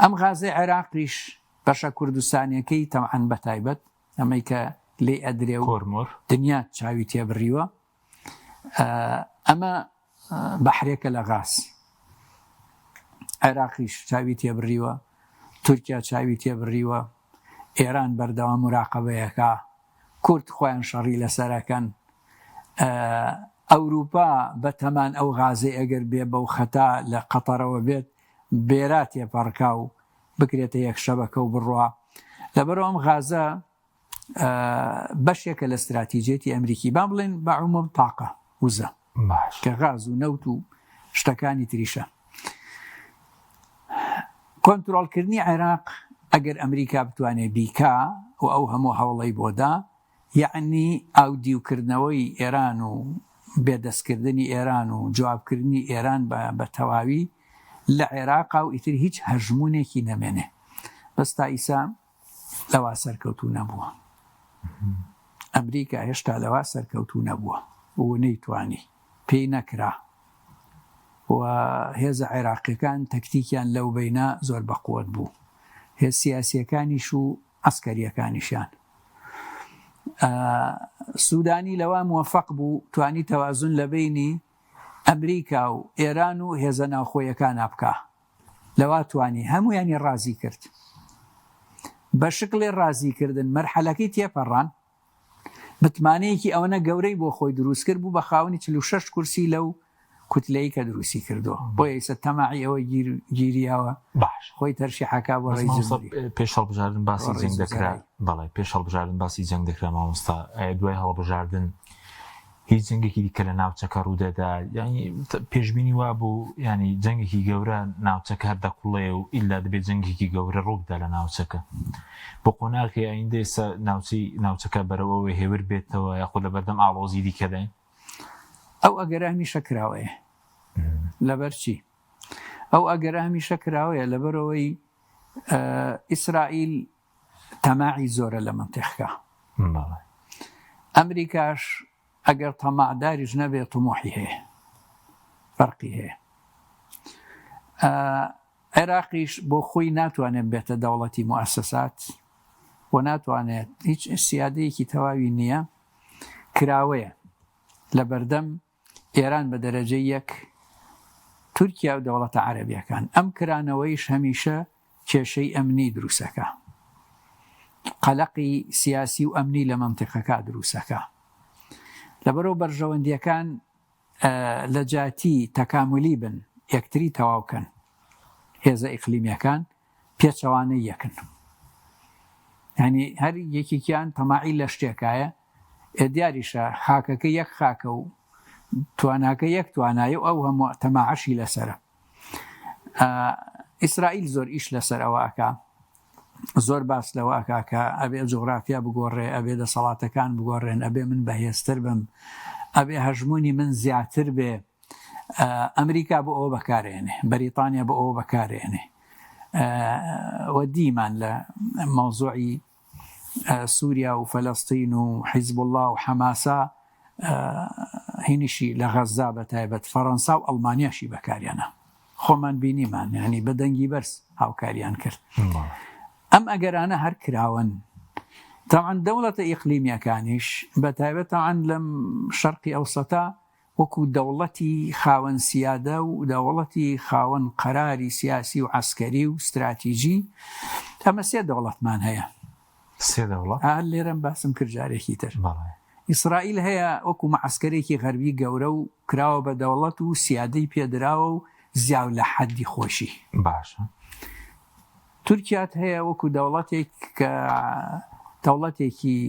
ئەم غازەی عێراقیش بەشە کوردستانیەکەی تەبعەن بەتایبەت ئەمەی کە لێی ئەدرێ و کۆرمۆر. دنیا چاوی تێبڕیوە ئەمە بەحرێکە لە غاز عێراقیش چاوی تێبڕیوە تورکیا چاوی تێبڕیوە ئێران بەردەوام مراقبەیەکە کورد خۆیان شەڕی لەسەرەکەن ئەوروپا بەتەمان ئەو غازەی ئەگەر بێ بەو خەتا لە قەتەرەوە بێت بێرا تێپەڕکا و بکرێتە یەک شەبەکە و بڕوا. لەبەرئەوە ئەم غازە بەشێکە لە ستراتیجیەتی ئەمریکی با بڵێن بە عموم تاقە وزە کە غاز و نەوت و شتەکانی تریشە. کۆنترۆڵکردنی عێراق ئەگەر ئەمریکا بتوانێت بیکا و ئەو هەموو هەوڵەی بۆدا یەعنی ئاودیوکردنەوەی ئێران و بێدەستکردنی ئێران و جوابکردنی ئێران بە بە تەواوی لە عێراقا و ئیتر هیچ هەژموونێکی نەمێنێ بەس تا ئیسا لەوا سەرکەوتوو نەبووە ئەمریکا هێشتا لەوا سەرکەوتوو نەبووە و نەیتوانی پێی نەکرا و هێزە عێراقیەکان تەکتیکیان لەو بەینە زۆر بەقوەت بوو هێز سیاسیەکانیش و عەسکەریەکانیشیان. سودانی لەوە موفق بوو توانی تەوازن لە بەینی ئەمریکا و ئێران و هێزە ناوخۆیەکانا بکا لەوا توانی هەموویانی ڕازی کرد بە شکڵێ ڕازی کردن مەرحەلەکەی تێپەڕان متمانەیەکی ئەوەنە گەورەی بۆ خۆی دروست کرد بوو بە خاوەنی 46 کورسی لەو کوتلەی کە دروستی کردووە بۆیە ئیسە تەماعی ئەوە گیر گیریاوە باش خۆی تەرشیحەکا بۆ بەس ڕئیس مامۆستا جمهوری پێش هەڵبژاردن بۆ باسی ڕئیس جەنگ دەکرا وزەرای. بەڵێ پێش هەڵبژاردن باسی جەنگ دەکرا مامۆستا ئایا دوای هەڵبژاردن هیچ جەنگێکی دیکە لە ناوچەکە ڕوودەدا یعنی پێشبینی وابوو یعنی جەنگێکی گەورە ناوچەکە هەر دەکوڵێ و ئیلا دەبێت جەنگێکی گەورە ڕووبدا لە ناوچەکە بۆ قۆناغی ئایندە ئێستا ناوچەی ناوچەکە بەرەو ئەوەی هێور بێتەوە یاخود لە بەردەم ئاڵۆزی دیکەداین؟ ئەو ئەگەرە هەمیشە کراوەیە. لەبەر چی؟ ئەو ئەگەرە هەمیشە کراوەیە لەبەرئەوەی ئیسرائیل تەماعی زۆرە لە مەنتیقکە. ئەمریکاش ئەگەر تەماعداریش نەبێ تموحی هەیە. فەرقی هەیە. عێراقیش بۆ خۆی ناتوانێت بێتە دەوڵەتی موئەسەسات و ناتوانێت هیچ سیادەیەکی تەواوی نییە، کراوەیە لە بەردەم ئێران بە دەرەجەی یەک، تورکیا و دەوڵەتە عەرەبیەکان. ئەم کرانەوەیش هەمیشە کێشەی ئەمنی دروسەکا. قەلەقی سیاسی و ئەمنی لە مەنتیقەکا دروسەکا. لەبەرئەوە بەرژەوەندیەکان لە جاتی تەکامولی بن، یەکتری تەواو کەن. هێزە ئیقلیمیەکان پێچەوانەی یەکن. یانی هەر یەکێکیان تەماعی لە شتێکایە، ئێ دیاریشە خاکەکە یەک خاکە و تواناکە یەک توانایە و ئەو هەموو تەماعەشی لەسەرە. ئیسرائیل زۆر ئیش لەسەر ئەوە ئەکا، زۆر باس لەوە ئەکا کە ئەبێ جوغرافیا بگۆڕێ، ئەبێ دەسەڵاتەکان بگۆڕێن، ئەبێ من بەهێزتر بم، ئەبێ هەژموونی من زیاتر بێ. ئەمریکا بۆ ئەوە بەکارێنێ، بەریتانیا بۆ ئەوە بەکارێنێ و دیمان لە مەوزوعی سووریا و فەلەستین و حیزبوڵڵا و حەماسا هینیشی لە غەززا بە تایبەت فەڕەنسا و ئەڵمانیاشی بەکاریانە خۆمان بینیمان یعنی بە دەنگی بەرز هاوکاریان کرد ئەم ئەگەرانە هەر کراون تاوان دەوڵەتە ئیقلیمیەکانیش بە تایبەت تاوان لەم شەرقی ئەوسەتا وەکو دەوڵەتی خاوەن سیادە و دەوڵەتی خاوەن قەراری سیاسی و عەسکەری و ستراتیجی، ئەمە سێ دەوڵەتمان هەیە. سێ دەوڵەت؟ ئا لێرەم باسم کرد جارێکی تر. بەڵێ. ئیسرائیل هەیە وەکو مەعەسکەرێکی غەربی گەورە و کراوە بە دەوڵەت و سیادەی پێ دراوە و زیاو لە حەدی خۆشی. باشە. تورکیات هەیە وەکو دەوڵەتێک کە دەوڵەتێکی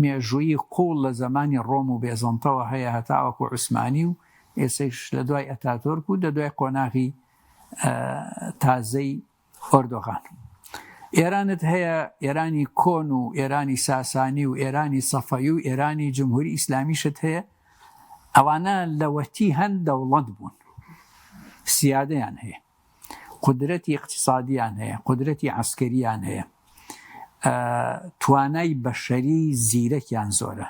مێژوویی قووڵ لە زەمانی ڕۆم و بێزەنتەوە هەیە هەتاوەکو عوسمانی و ئێسەیش لە دوای ئەتاتۆرک و لە دوای قۆناغی تازەی ئۆردۆغان. ئێرانت هەیە، ئێرانی کۆن و ئێرانی ساسانی و ئێرانی سەفەوی و ئێرانی جمهوری ئیسلامیشت هەیە، ئەوانە لەوەتی هەن دەوڵەت بوون، سیادەیان هەیە. قودرەتی ئیقتیسادیان هەیە، قودرەتی عەسکەریان هەیە، توانای بەشەری زیرەکیان زۆرە،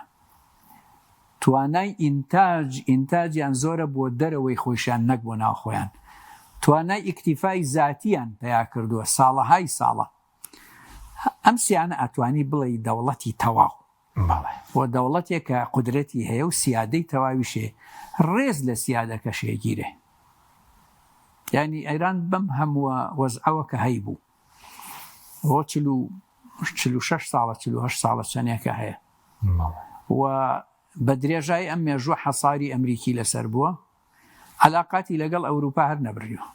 توانای ئینتاج ئینتاجیان زۆرە بۆ دەرەوەی خۆیشیان نەک بۆ ناو خۆیان، توانای ئیکتیفای زاتیان پەیا کردووە ساڵەهای ساڵە. ئەم سیانە ئەتوانی بڵێی دەوڵەتی تەواو. بەڵێ. و دەوڵەتێک کە قودرەتی هەیە و سیادەی تەواویش هەیە ڕێز لە سیادەکەش ئەگیرێ. یانی ئێران بەم هەمووە وەزعەوە کە هەیبوو بۆ 46 ساڵە 48 ساڵە چەندێکە هەیە و بە درێژای ئەم مێژوو حەساری ئەمریکی لەسەر بووە عەلاقاتی لەگەڵ ئەوروپا هەر نەبڕیوە.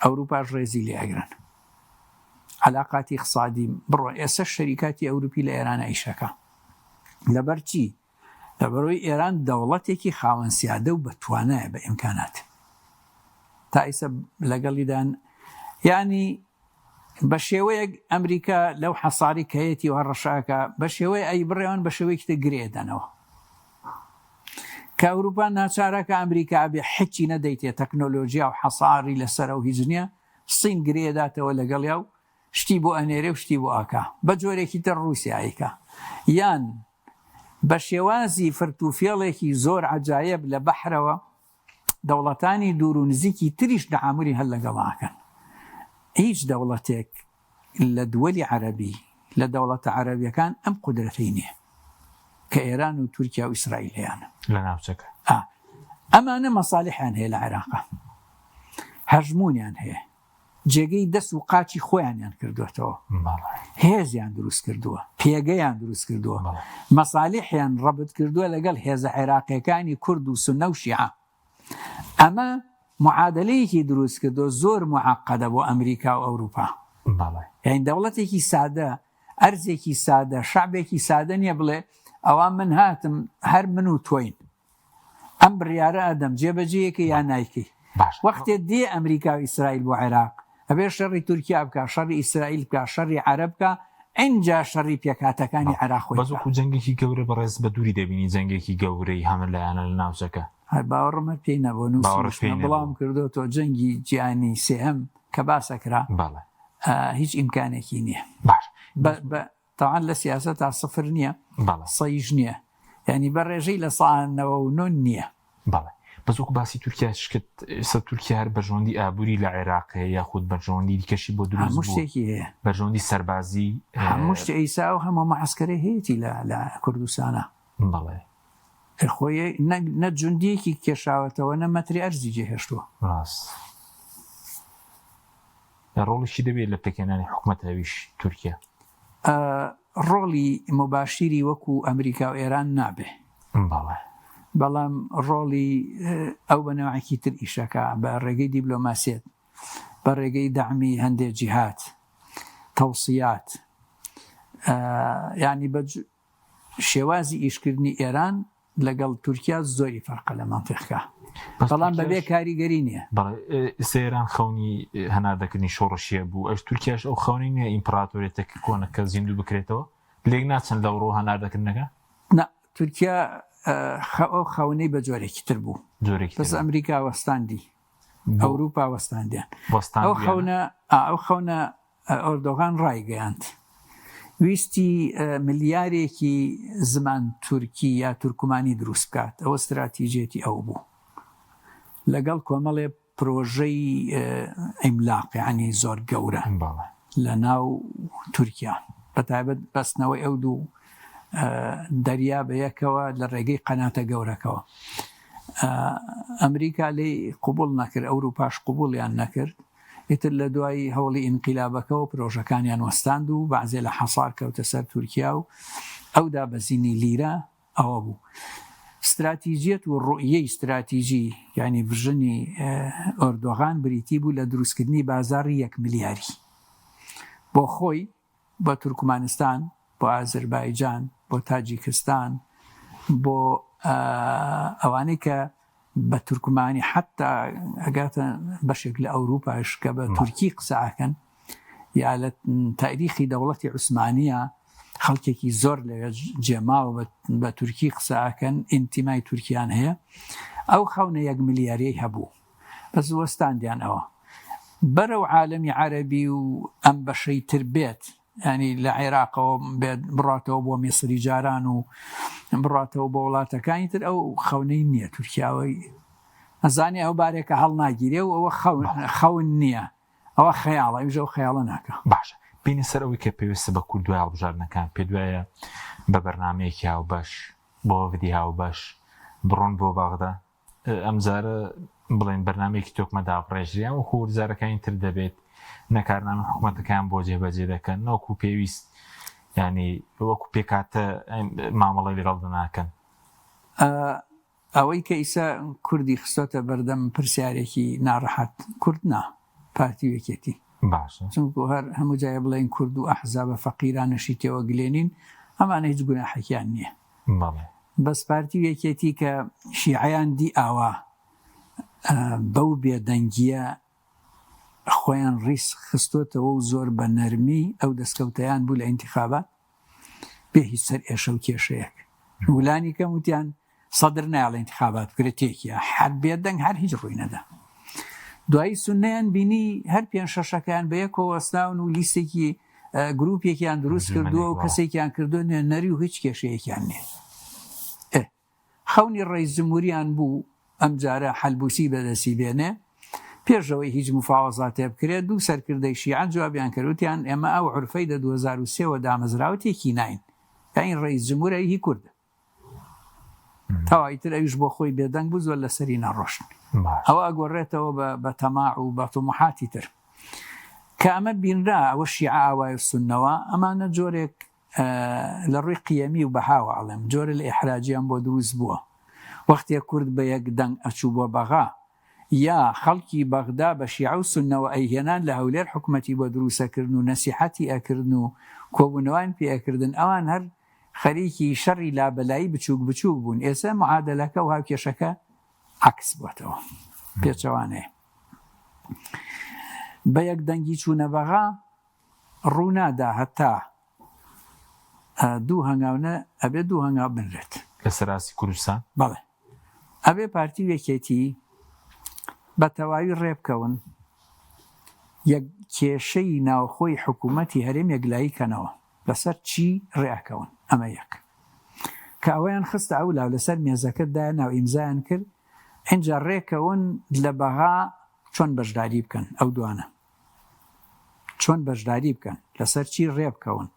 ئەوروپاش ڕێزی لێ ئەگرن. عەلاقاتی ئیقتسادی بڕۆ ئێستا شەریکاتی ئەوروپی لە ئێران ئیشەکا. لەبەر چی؟ لەبەرئەوەی ئێران دەوڵەتێکی خاوەن سیادە و بەتوانایە بە ئیمکانات. تا ئیسە لەگەڵیدان یانی بە شێوەیەک ئەمریکا لەو حەساری کەیەتی و هەڕەشە ئەکا بە شێوەی ئەیبڕێوان بە شێوەیەکی تر گرێ دەنەوە. کە ئەوروپا ناچارە کە ئەمریکا ئەبێ حچی نەدەیتێ تەکنۆلۆژیا و حەساری لەسەرە و هیچ نیە سین گرێ داتەوە لەگەڵیا و شتی بۆ ئەنێرێ و شتی بۆ ئەکا بە جۆرێکی تر ڕوسیا ئەیکا یان بە شێوازی فرت و فێڵێکی زۆر عەجایەب لە بەحرەوە دەوڵەتانی دوور و نزیکی تریش تەعامولی هەر لەگەڵا ئەکەن هیچ دەوڵەتێک لە دوەلی عەرەبی، لە دەوڵەتە عەرەبیەکان ئەم قودرەتەی نیە کە ئێران و تورکیا و ئیسرائیل هەیانە. لە ناوچەکە. ئا. ئەمانە مەسالیحیان هەیە لە عێراقا. هەژموونیان هەیە. جێگەی دەست و قاچی خۆیانیان کردووەتەوە. بەڵێ. هێزیان دروست کردووە. پێگەیان دروست کردووە. بەڵێ. مەسالیحیان ڕەبت کردووە لەگەڵ هێزە عێراقیەکانی کورد و سوننە و شیعە. ئەمە معادەلەیەکی دروست کردوە زۆر معقدە بۆ ئەمریکا و ئەوروپا. بەڵێ. یانی دەوڵەتێکی سادە، ئەرزێکی سادە، شەعبێکی سادە نیە بڵێ ئەوا من هاتم هەر من و تۆین ئەم بڕیارە ئەدەم جێبەجێیەکەی یا نایکەی. باشە. وەختێ دێ ئەمریکا و ئیسرائیل بۆ عێراق ئەبێ شەڕی تورکیا بکا، شەڕی ئیسرائیل بکا، شەڕی عەرەب بکا. ئینجا شەڕی پێکهاتەکانی عێراق خۆی بەس بکا. وەکو جەنگێکی گەورە بەڕێز بە دووری دەبینی جەنگێکی گەورەی هەمە لایەنە لە ناوچەکە؟ هەر باوەڕم هەر پێی نەبوو باوەڕت پێی نووسیویشمە بڵاوم نەبوو. کردۆتەوە جەنگی جیهانی سێهەم کە باس ئەکرا بەڵێ. هیچ ئیمکانێکی نییە. باش بە بەس بە تەبعەن لە سیاسەتا سفر نییە بەڵێ. سەیش نییە یانی بە ڕێژەی 99% نییە. بەڵێ بەس وەکو باسی تورکیاش کرد ئێستا تورکیا هەر بەرژەوەندی ئابووری لە عێراق هەیە یاخود بەرژەوەندی دیکەشی بۆ دروست هەموو بوو شتێکی هەیە. بەرژەوەندی سەربازی هەموو شتێ ئیسا ئەو هەموو مەعسکەرەی هەیەتی لە لە کوردستانا. بەڵێ. خۆی نە نە جوندیەکی کێشاوەتەوە نە مەتری ئەرزی جێهێشتووە. ڕاست. ڕۆڵیشی دەبێت لە پێکهێنانی حکومەت ئەویش تورکیا. ڕۆڵی موباشیری وەکو ئەمریکا و ئێران نابێ. بەڵێ. بەڵام ڕۆڵی ئەو بە نەوعێکی تر ئیشەکا، بە ڕێگەی دیبلۆماسیەت، بە ڕێگەی دەعمی هەندێ جیهات، تەوسیات، یانی بە شێوازی ئیشکردنی ئێران لەگەڵ تورکیا زۆری فەرقە لە مەنتیقکە بەس بەڵام بەبێ تورکیاش کاریگەری نییە. بەڵێ ئێستا ئێران خەونی هەناردەکردنی شۆڕشیە بوو ئەش تورکیاش ئەو خەونەی نییە ئیمپراتۆریەتەکە کۆنەکە زیندوو بکرێتەوە لێک ناچن لەو ڕۆ هەناردەکردنەکە؟ نا تورکیا ئەو خەونەی بە جۆرێکی تر بوو جۆرێکی بەس تر بوو. ئەمریکا وەستاندی بۆ؟ ئەوروپا وەستاندیان ئەو وەستاندویانە؟ خەونە ئەو خەونە ئۆردۆغان ڕایگەیاند، ویستی ملیارێکی زمان تورکی یا تورکمانی دروست بکات، ئەوە ستراتیجیەتی ئەو بوو لەگەڵ کۆمەڵێ پرۆژەی عیملاق یانی زۆر گەورە لە ناو تورکیا بەتایبەت بەستنەوەی ئەو دوو دەریا بە یەکەوە لە ڕێگەی قەناتە گەورەکەوە. ئەمریکا لێی قبوڵ نەکرد، ئەوروپاش قبوڵیان نەکرد. ئیتر لە دوای هەوڵی ئینقیلابەکەوە پرۆژەکانیان وەستاند و بەعزێ لە حەسار کەوتە سەر تورکیا و ئەو دابەزینی لیرە ئەوە بوو. ستراتیجیەت و ڕوئیەی ستراتیجی یانی ڤژنی ئۆردۆغان بریتی بوو لە دروستکردنی بازاڕی یەک ملیاری بۆ خۆی، بۆ تورکمانستان، بۆ ئازربایجان، بۆ تاجیکستان، بۆ ئەوانەی کە بە تورکمانی حەتا ئەگاتە بەشێک لە ئەوروپاش کە بە تورکی قسە ئەکەن یا لە تاریخی دەوڵەتی عوسمانیە خەڵکێکی زۆر لەوێ جێماوە بە تورکی قسە ئەکەن ئینتیمای تورکیان هەیە ئەو خەونە یەک ملیاریەی هەبوو بەس وەستاندیان ئەوە بەرەو عالەمی عەرەبی و ئەم بەشەی تر بێت یانی لە عێراقەوە بێت بڕاتەوە بۆ میسری جاران و بڕاتەوە بۆ وڵاتەکانی تر ئەو خەونەی نییە تورکیاوەی ئەزانێ ئەو بارێکە هەڵناگیرێ و ئەوە خەون نییە ئەوە خەیاڵە ئەویش ئەو خەیاڵە ناکا. باشە بینە سەر ئەوەی کە پێویستە بە کورد دوای هەڵبژاردنەکان پێت وایە بە بەرنامەیەکی هاوبەش بۆ وەفدی هاوبەش بڕۆن بۆ بەغدا؟ ئەمجارە بڵێن بەرنامەیەکی تۆکمە دابڕێژرێ یان وەکو وەرزارەکانی تر دەبێت نە کارنامەی حکومەتەکەیان بۆ جێبەجێ دەکەن نە وەکو پێویست یانی وەکو پێکهاتە مامەڵەی لەگەڵدا ناکەن. ئەوەی کە ئیسە کوردی خستۆتە بەردەم پرسیارێکی ناڕەحەت کورد نا پارتی و یەکێتی باشە. چونکو هەر هەموو جایە بڵێین کورد و ئەحزابە فەقیرانەشی تێوە گلێنین ئەمانە هیچ گوناحێکیان نییە. بەڵێ. بەس پارتی و یەکێتی کە شیعەیان دی ئاوا بەو بێدەنگیە خۆیان ڕیز خستۆتەوە و زۆر بە نەرمی ئەو دەستکەوتەیان بوو لە ئینتیخابات بێ هیچ سەر ئێشە و کێشەیەک ولانی کەم وتیان سەدر نایەڵێ ئینتیخابات بکرێت تێکیا هەر بێدەنگ هەر هیچ ڕووی نەدا دوایی سوننەیان بینی هەر پێنج شەشەکەیان بە یەکەوە وەستاون و لیستێکی گروپێکیان دروست کردووە و کەسێکیان کردو نوێنەری و هیچ کێشەیەکیان نییە خەونی ڕئیس جمهوریان بوو ئەمجارە حەلبوسی بەدەستی بێنێ پێشەوەی هیچ مفاوەزاتێ بکرێت دوو سەرکردەی شیعە جوابیان کرد وتیان ئێمە ئەو عورفەی دە 2003 وە دامەزراوە تێکی ناین یانی ڕئیس جمهور هی کوردە تەواو ئیتر ئەویش بۆ خۆی بێدەنگ بوو زۆر لەسەری نەڕۆشت ئەوە ئەگۆڕێتەوە بە بە تەماع و بە طموحاتی تر کە ئەمە بینرا ئەوە شیعە ئاوای و سوننەوە ئەمانە جۆرێک لە ڕووی قیەمی و بەهاوە ئەڵێم جۆرە لە ئیحراجیان بۆ دروست بووە وەختێ کورد بە یەک دەنگ ئەچوو بۆ بەغا یا خەڵکی بەغدا بە شیعە و سوننەوە ئەیهێنان لە هەولێر حکومەتی بۆ دروسەکردن و نەسیحەتی ئەکردن و کۆبوونەوان پێ ئەکردن ئەوان هەر خەریکی شەڕی لابەلایی بچووک بچووک بوون ئێسە معادەلەکە و هاوکێشەکە عەکس بۆتەوە پێچەوانەیە بە یەک دەنگی چوونە بەغا ڕوونادا هەتا. دوو هەنگاو نە ئەبێ دوو هەنگاو بنرێت. لەسەر ئاستی کوردستان؟ بەڵێ. ئەبێ پارتی و یەکێتی بە تەواوی ڕێبکەون یەک کێشەی ناوخۆی حکوومەتی هەرێم یەکلایی کەنەوە لەسەر چی ڕێ ئەکەون ئەمە یەک. کە ئەوەیان خستە ئەولا و لەسەر مێزەکە دایان و ئیمزایان کرد ئینجا ڕێکەون لە بەغا چۆن بەشداری بکەن ئەو دوانە. چۆن بەشداری بکەن، لەسەر چی ڕێبکەون.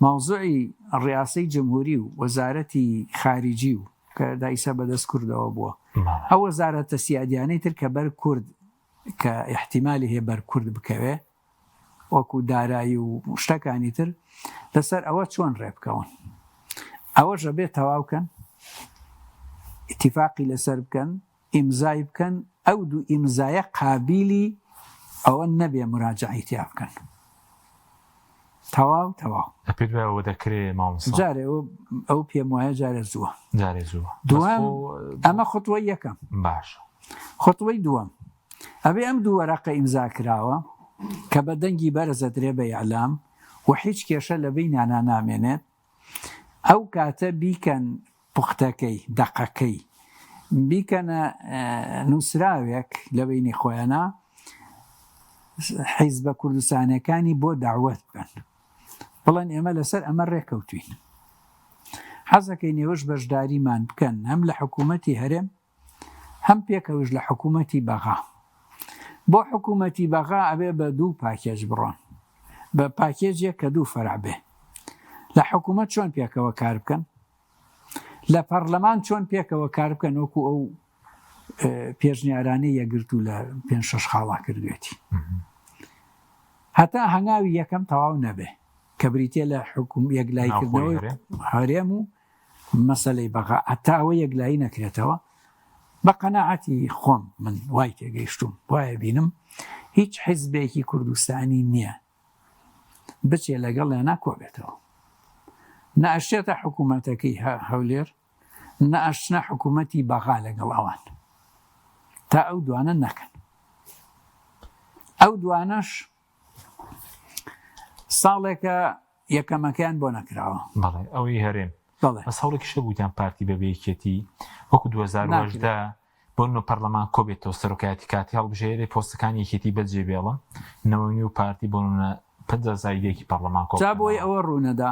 مەوزوعی ڕیاسەی جمهوری و وەزارەتی خاریجی و کە دا ئیسا بەدەست کوردەوە بووە، ئەو وەزارەتە سیادیانەی تر کە بەر کورد کە ئیحتیمالی هەیە بەر کورد بکەوێ وەکو دارایی و شتەکانی تر لەسەر ئەوە چۆن ڕێبکەون. ئەوەش ئەبێ تەواو کەن، ئیتیفاقی لەسەر بکەن، ئیمزای بکەن ئەو دوو ئیمزایە قابیلی ئەوە نەبێ موراجەعەی تیا بکەن تەواو تەواو. پێت وایە ئەوە دەکرێ مامۆستا؟ جارێ ئەو ئەو پێم وایە جارێ زووە. جارێ زووە. دووەم ئەمە خوتوەی یەکەم. باشە. خوتوەی دووەم ئەبێ ئەم دوو وەرەقە ئیمزا کراوە کە بە دەنگی بەرز ئەدرێ بە ئیعلام و هیچ کێشە لە بەینانا نامێنێت ئەو کاتە بیکەن پوختەکەی، دەقەکەی، بیکەنە نووسراوێک لە بەینی خۆیانا حیزبە کوردستانیەکانی بۆ دەعوەت بکەن بڵێن ئێمە لەسەر ئەمە ڕێکەوتوین حەزەکەین ئێوەش بەشداریمان بکەن هەم لە حکوومەتی هەرێم هەم پێکەوەش لە حکوومەتی بەغا. بۆ حکوومەتی بەغا ئەبێ بە دوو پاکێج بڕۆن. بە پاکێجێک کە دوو فەرع بێ. لە حکوومەت چۆن پێکەوە کار بکەن؟ لە پەڕلەمان چۆن پێکەوە کار بکەن وەکو ئەو پێشنیارانەی یەکگرتوو لە پێنج شەش خاڵا کردوێتی. هەتا هەنگاوی یەکەم تەواو نەبێ کە بریتیە لە حکوم یەکلاییکردنەوەی هەرێم و مەسەلەی بەغا هەتا ئەوە یەکلایی نەکرێتەوە بە قەناعەتی خۆم من وای تێگەیشتوم وایە بینم هیچ حیزبێکی کوردستانی نییە بچێ لەگەڵیانا کۆبێتەوە نە ئەشێتە حکوومەتەکەی هەولێر نە ئەشچنە حکوومەتی بەغا لەگەڵ ئەوان تا ئەو دوانە نەکەن ئەو دوانەش ساڵێکە یەکەمەکەیان بۆ نەکراوە. بەڵێ ئەوەی هەرێم. بەڵێ. بەس هەوڵێکیش هەبوو یان پارتی بەبێ یەکێتی وەکو 2018 بۆ نمونە پەرلەمان کۆبێتەوە سەرۆکایەتی کاتی هەڵبژێرێ پۆستەکانی یەکێتی بەجێ بێڵن نەوەی نوێ و پارتی بۆ نمونە 50 زایدێکی پەرلەمان کۆ جا بۆی ئەوە ڕوونەدا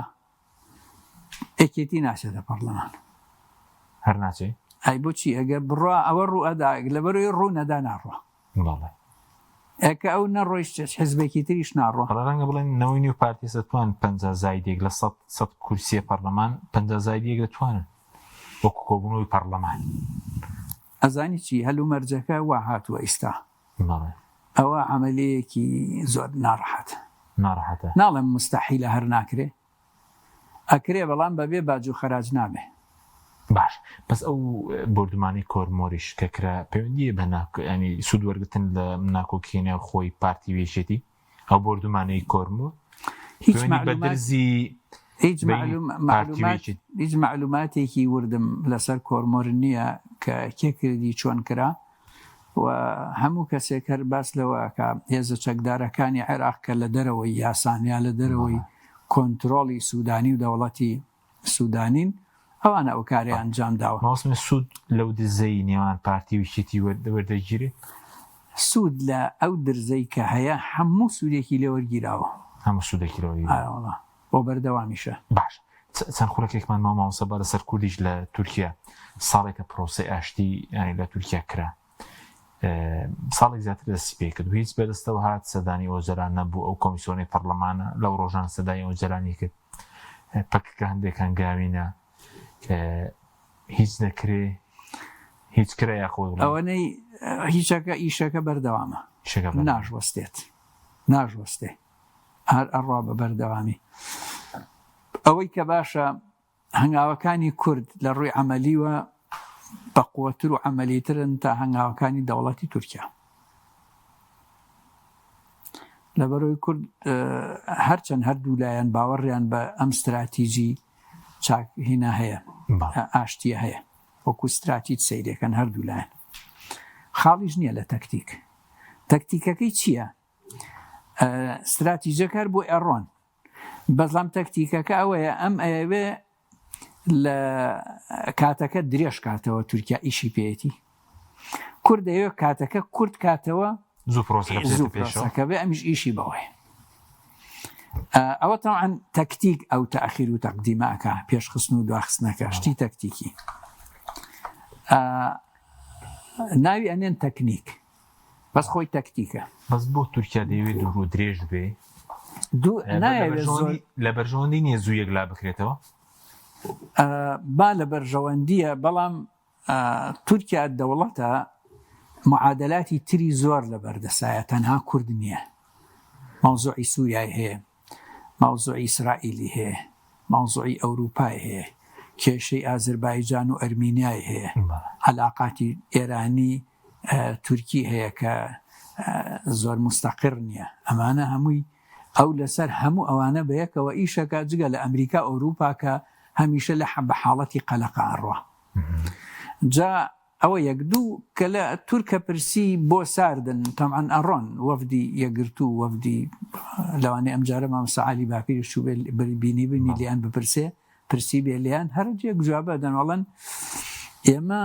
یەکێتی ناچێتە پەرلەمان. هەر ناچێ؟ ئەی بۆچی ئەگەر بڕوا ئەوە ڕووئەدا لەبەرئەوەی ڕوونەدا ناڕوا. بەڵێ. ئێ کە ئەو نەڕۆیشت حزبێکی تریش ناڕوا. بەڵێ ڕەنگە بڵێن نەوەی نوێ و پارتی دەتوان 50 زایدێک لە سەد سەد کورسیە پەڕلەمان 50 زایدیەک دەتوانن وەکو کۆبوونەوەی پەڕلەمان. ئەزانی چی هەلومەرجەکە وا هاتووە ئیستا. بەڵێ. ئەوە عەمەلیەیەکی زۆر ناڕەحەتە. ناڕەحەتە. ناڵێم موستەحیلە هەر ناکرێ. ئەکرێ بەڵام بەبێ باج و خەراج نابێ. باش بەس ئەو بۆردومانەی کۆرمۆریش کە کرا پەیوەندی بە ینی سوود وەرگتن لە ناکۆکی نێو خۆی پارتی و یەکێتی ئەو بۆردومانەی کۆرمۆر هیچ بە درزی هیچ هیچ معلوماتێکی وردم لەسەر کۆرمۆر نییە کە کێ کردی چۆن کرا و هەموو کەسێک هەر باس لەوە ئەکا هێزە چەکدارەکانی عێراق کە لە دەرەوەی یاسان یا لە دەرەوەی کۆنترۆڵی سوودانی و دەوڵەتی سوودانین ئەوانە ئەو کارەیان ئەنجام داوە. مامۆستا سوود لەو دزەی نێوان پارتی و یەکێتی وەردەگیرێ؟ سوود لە ئەو درزەی کە هەیە هەموو سوودێکی لێ وەرگیراوە. هەموو سوودێکی لێ وەرگیراوە. ئارە وەڵا بۆ بەردەوامیشە. باشە چەند خولەکێکمان ماوە مامۆستا با لەسەر کوردیش لە تورکیا ساڵێکە پرۆسەی ئاشتی یانی لە تورکیا کرا ساڵێک زیاتر دەستی پێ کرد و هیچ بەدەستەوە هات سەدانی ئۆجەلان نەبوو ئەو کۆمیسیۆنەی پەرلەمانە لەو ڕۆژان سەدای ئۆجەلانی کرد پەکەکە هەندێک هەنگاوینە هیچ دەکرێ هیچ کرا یاخۆ ئەوەنەی هیچەکە ئیشەکە بەردەوامە ناژوەستێت ناژوەستێ هەر ئەڕوا بە بەردەوامی. ئەوەی کە باشە هەنگاوەکانی کورد لە ڕووی عەمەلیوە بەقوەتر و عەمەلیترن تا هەنگاوەکانی دەوڵەتی تورکیا. لەبەرەوەی کورد هەرچەند هەردوو لایەن باوەڕیان بە ئەم ستراتیجی چاک هینا هەیە ئاشتیە هەیە وەکو ستراتیج سەیرەکەن هەردوو لایەن خاڵیش نییە لە تەکتیک تەکتیکەکەی چییە؟ ستراتیجەکە هەر بۆ ئەڕۆن. بەڵام تەکتیکەکە ئەوەیە ئەم ئەیەوێ لە کاتەکە درێژ کاتەوە تورکیا ئیشی پێیەتی کورد دەیەوێ کاتەکە کورت کاتەوە زوو پرۆسەکە بچێتە زوو پێشەوە. پرۆسەکە بێ ئەمیش ئیشی بەوەیە ئەوە تەوعەن تەکتیک ئەو تەئخیر و تەقدیمە ئەکا پێشخستن و دواخستنەکە شتی تەکتیکی ناوی ئەنێن تەکنیک بەس خۆی تەکتیکە. بەس بۆ تورکیا دەیەوێت دوور و درێژ بێ؟ دوو نایەوێت زۆر لە بەرژەوەندی نییە زوو یەکلا بکرێتەوە؟ با لە بەرژەوەندییە بەڵام تورکیا دەوڵەتە معادلاتی تری زۆر لە بەردەسایە تەنها کورد نییە مەوزوعی سوریای هەیە مەوزوعی ئیسرائیلی هەیە مەوزوعی ئەوروپای هەیە کێشەی ئازربایجان و ئەرمینیای هەیە عەلاقاتی ئێرانی تورکی هەیە کە زۆر مستەقر نییە ئەمانە هەمووی ئەو لەسەر هەموو ئەوانە بەیەکەوە ئیشەکە جگە لە ئەمریکا ئەوروپا کە هەمیشە لە بە حاڵەتی قەلەقا ئەڕوا جا ئەوە یەک دوو کە لە تورکە پرسی بۆ ساردن تەبعەن ئەڕۆن وەفدی یەکگرتوو وەفدی لەوانەیە ئەمجارە مامۆستا عەلی باپیریش چووبێ بینیبنی لێیان بپرسێ پرسی بێ لێیان هەر یەک جوابە ئەدەن ئەڵێن ئێمە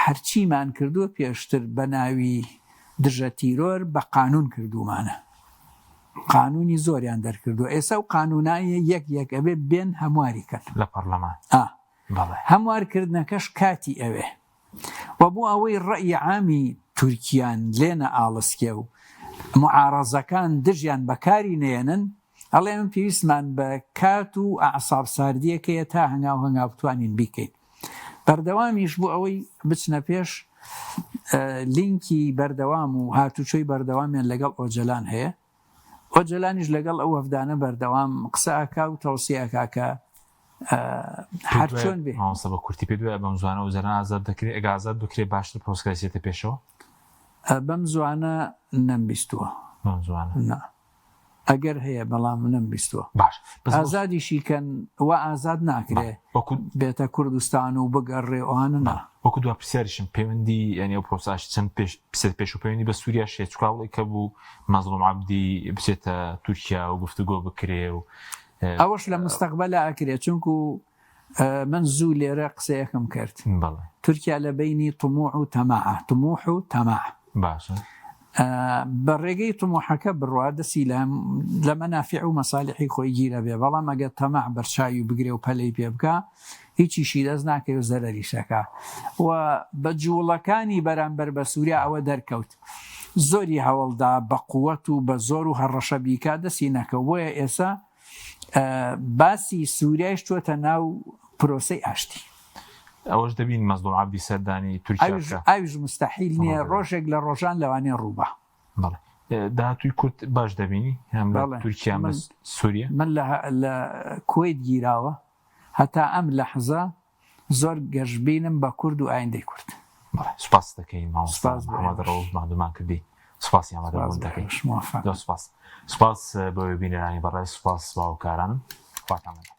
هەرچیمان کردووە پێشتر بە ناوی دژە تیرۆر بە قانون کردوومانە قانونی زۆریان دەرکردووە ئێستا و قانونایە یەک یەک ئەبێ بێن هەمواری کەن لە پەرلەمان ئا بەڵێ. هەموارکردنەکەش کاتی ئەوێ و بۆ ئەوەی ڕەئی عامی تورکیان لێ نەئاڵسکێ و موعارەزەکان دژیان بەکاری نەیەنن، ئەڵێ ئێمە پێویستمان بە کات و ئەعساب ساردییەک هەیە تا هەنگاو هەنگاو بتوانین بیکەین. بەردەوامیش بۆ ئەوەی بچنە پێش لینکی بەردەوام و هاتوچۆی بەردەوامیان لەگەڵ ئۆجەلان هەیە. ئۆجەلانیش لەگەڵ ئەو وەفدانە بەردەوام قسە ئەکا و تەوسیە ئەکا کە هەر چۆن بێ. مامۆستا بە کورتی پێت وایە بەم زوانە ئۆجەلان ئازاد دەکرێ؟ ئەگەر ئازاد بکرێ باشتر پرۆسەکە دەچێتە پێشەوە؟ بەم زوانە نەمبیستووە. بەم زوانە؟ نا. ئەگەر هەیە بەڵام نەمبیستووە. باش بەس ئازادیشی کەن وا ئازاد ناکرێ وەکو بێتە کوردستان و بگەڕێ ئەوانە نا. وەکو دوا پرسیاریشم پەیوەندی یانی ئەو پرۆساش چەند پێش پرسیار پێش و پەیوەندی بە سووریاش هەیە چونکە هەوڵێک هەبوو مەزڵوم عەبدی بچێتە تورکیا و گفتوگۆ بکرێ و ئەوەش لە مستەقبەلا ئەکرێ چونکو من زوو لێرە قسەیەکم کرد بەڵێ. تورکیا لە بەینی طموح و تەماعە طموح و تەماع باشە. بە ڕێگەی طموحەکە بڕوا دەستی لە لە مەنافع و مەسالحی خۆی گیرە بێ بەڵام ئەگەر تەماع بەرچاوی بگرێ و پەلەی پێ بکا هیچیشی دەست ناکەوێ و زەرەریش ئەکا و بە جووڵەکانی بەرامبەر بە سووریا ئەوە دەرکەوت زۆری هەوڵدا بە قوت و بە زۆر و هەڕەشە بیکا دەستی نەکەوت بۆیە ئێسا باسی سووریایش چۆتە ناو پرۆسەی ئاشتی. ئەوەش دەبین مەزڵوم عەبدی سەردانی تورکیا بکا. ئەویش موستەحیل نییە ڕۆژێک لە ڕۆژان لەوانەیە ڕووبا. بەڵێ داهاتووی کورد باش دەبینی هەم لە تورکیا هەم لە سووریا؟ من لە کوەیت گیراوە هەتا ئەم لەحزە زۆر گەشبینم بە کورد و ئایندەی کورد. بەڵێ سوپاست دەکەین مامۆستا محمد ڕەوف ماندوومان کردی سوپاسی ئامادەبوون دەکەین زۆر سوپاس سوپاس بۆ بینەرانی بەڕێز سوپاس باوکارانم خواتان لەگەڵ.